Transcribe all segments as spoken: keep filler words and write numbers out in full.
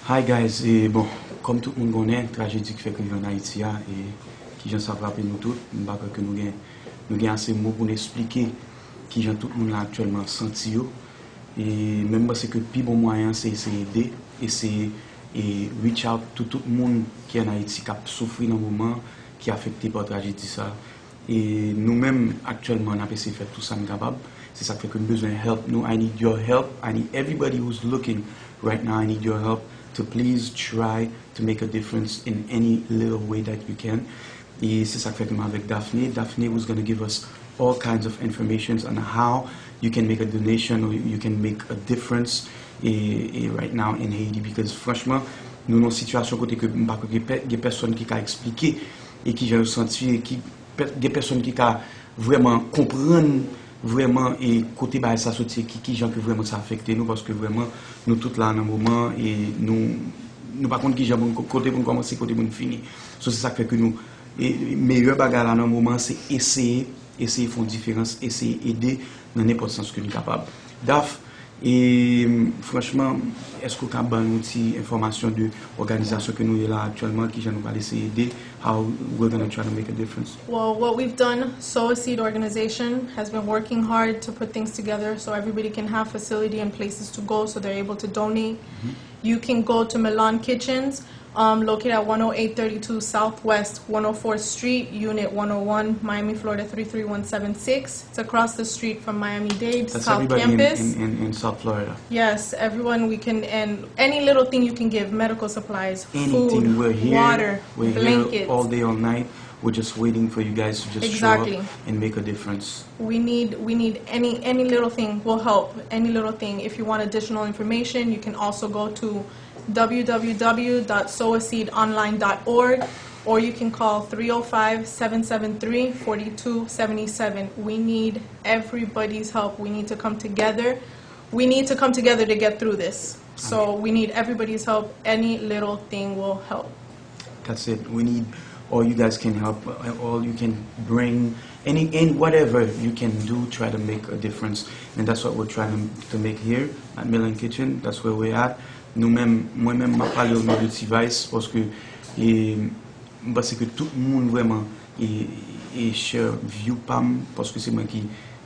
Hi guys, e bon, kòm tout moun konnen, trajedi ki fèk rive ann Ayiti a, e kijan sa frape nou tout, m pa kwè ke nou gen, nou gen ase mo pou n esplike kijan tout moun la aktyèlman santi yo. E men m panse ke pi bon mwayen an se eseye ede, eseye e reach out to tout moun ki ann Ayiti k ap soufri nan moman, ki afekte pa trajedi sa. E nou menm, aktyèlman, n ap eseye fè tou sa n kapab. Se sa k fè ke m bezwen help nou. I need your help. I need everybody who's looking right now. I need your help to please try to make a difference in any little way that you can. E se sa k fè ke m avèk Daphne. Daphne was gonna give us all kinds of informations on how you can make a donation or you can make a difference e, e right now in Haiti, because franchman, nou nan yon sitiyasyon kote ke m pa kwè gen pè- gen pèsonn ki ka eksplike e kijan yo santi e ki pè- gen pèsonn ki ka vrèman konprann vrèman e kote bagay sa soti e ki, kijan ke vrèman sa afekte nou, paske vrèman nou tout la nan moman e nou nou pa konn kijan pou n ko- kote pou n kòmanse, kote pou n fini. So se sa k fè ke nou e, meyè bagay la nan moman se eseye, eseye fè yon diferans, eseye ede nan nenpòt sans ke n kapab. Daph, e franchman, èske w ka ban nou ti enfòmasyon de òganizasyon ke nou ye la aktyèlman, kijan nou pral eseye ede, how we're gonna try to make a difference? Well, what we've done, Sow a Seed Organization has been working hard to put things together so everybody can have facility and places to go so they're able to donate. You can go to Milan Kitchens, um, located at one oh eight thirty-two Southwest one oh fourth Street, Unit one oh one, Miami, Florida three three one seven six. It's across the street from Miami Dade That's South everybody in, Campus. in, in, in South Florida. Yes, everyone we can, and any little thing you can give, medical supplies, Anything, food, we're here. Water, We're blankets. Here all day, all night. We're just waiting for you guys to just Exactly. Show up and make a difference. We need we need any any little thing will help. Any little thing. If you want additional information, you can also go to w w w dot sow a seed online dot org, or you can call three oh five, seven seven three, forty-two seventy-seven. We need everybody's help. We need to come together. We need to come together to get through this. So we need everybody's help. Any little thing will help. That's it. We need all you guys can help, uh, all you can bring, any, any whatever you can do, try to make a difference. And that's what we're trying to, to make here at Milan Kitchen. That's where we're at. Nou menm, mwen menm, m ap pale o non de T-Vice, paske e, m panse ke tout moun vrèman e, e share view pa m, paske se mwen ki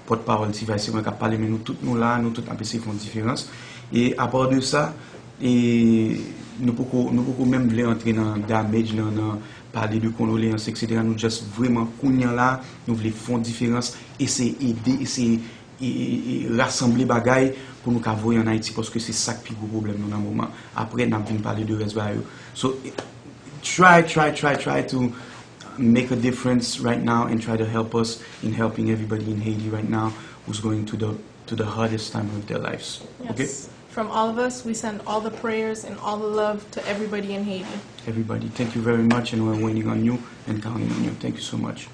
pòtpawòl T-Vice, se mwen k ap pale, men nou tout nou la, nou tout ap eseye fè yon diferans. E apa de sa, e, nou poko, nou poko menm vle antre nan damage, nan, nan pale de kondoleyans, et cetera. Nou just vrèman kounye a la, nou vle fè yon diferans, eseye ede, eseye e, e, e rasanble bagay pou nou ka voye ann Ayiti, paske se sa k pi gwo pwoblèm nou nan moman. Apre, n ap vin pale de rès bagay yo. So, try, try, try, try to make a difference right now and try to help us in helping everybody in Haiti right now who's going to the to the hardest time of their lives. Okay? Yes. From all of us, we send all the prayers and all the love to everybody in Haiti. Everybody, thank you very much, and we're waiting on you and counting on you. Thank you so much.